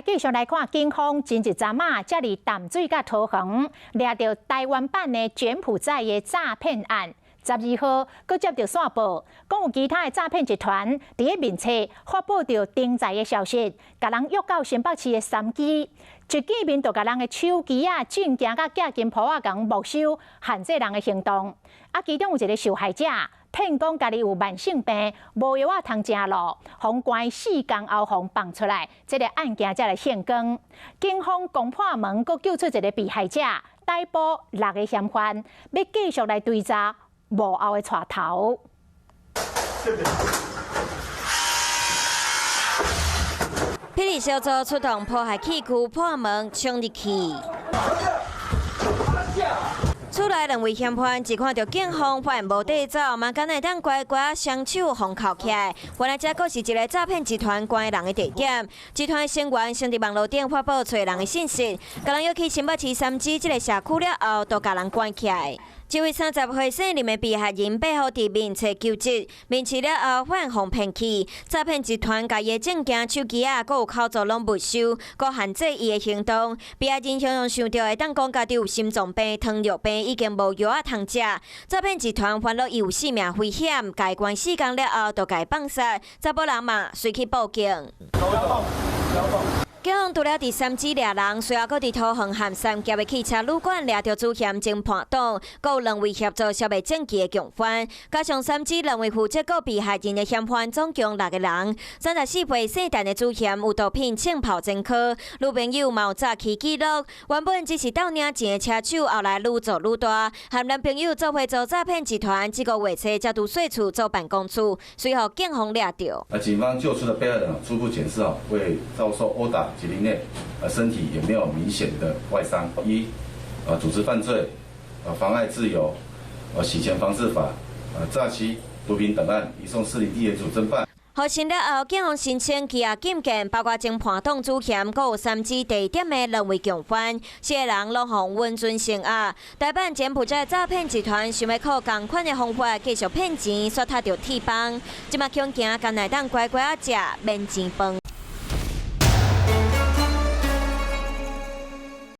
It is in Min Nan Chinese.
繼續來看，警方前一陣仔，才佇淡水佮桃園掠著台灣版的柬埔寨的詐騙案。12號，閣接著線報，講有其他的詐騙集團佇咧面冊發布著偵查的消息，共人約到新北市的三芝，一見面就共人的手機仔、證件佮寄金簿仔共沒收，限制人的行動。啊，其中有一个受害者，騙講家己有慢性病，無藥仔通食路，予關4工後予放出來，這个案件才來現光。警方攻破門，閣救出一个被害者，逮捕六个嫌犯，欲繼續來追查幕後的帶頭。霹靂小組出動破壞器具破門衝入去，厝內兩位嫌犯一看著警方，發現無地走，嘛敢會當乖乖雙手予銬起來。原來這閣是一个詐騙集團關人的地點。集團成員先佇網路頂發布揣人的信息，共人約去新北市三芝這个社區了後，就共人關起來。這位30歲姓林的被害人背後佇面冊求職，面試了後發現予騙去，詐騙集團共伊的證件、手機仔，閣有口座攏沒收，閣限制伊的行動。被害人常常想著會當講家己有心臟病、糖尿病，已經無藥仔通食。詐騙集團煩惱伊有性命危險，共伊關4工了後，就共伊放殺。查埔人嘛隨去報警。警方除了佇三芝掠人，隨後閣佇桃園和三峽的汽車旅館掠著主嫌偵叛黨，閣有兩位協助消滅證據的共犯，加上三芝兩位負責顧被害人的嫌犯，總共六個人。34歲姓陳的主嫌有毒品槍炮前科，女朋友嘛有詐欺記錄。原本只是鬥領錢的車手，後來愈做愈大，和男朋友做伙做詐騙集團，這個月初才拄稅厝做辦公處，隨予警方掠著。啊，警方救出的被害人初步檢視哦，未遭受毆打及凌虐，身體也沒有明顯的外傷。依，組織犯罪，妨礙自由，洗錢防治法，詐欺、毒品等案，移送士林地檢署偵辦。獲審了後，警方申請羈押禁見，包括偵叛黨主嫌，閣有三芝地點的兩位共犯，四个人攏予穩準聲押。台版柬埔寨詐騙集團想欲靠仝款的方法繼續騙錢，煞踢著鐵枋。這馬恐驚敢會當乖乖仔食免錢飯。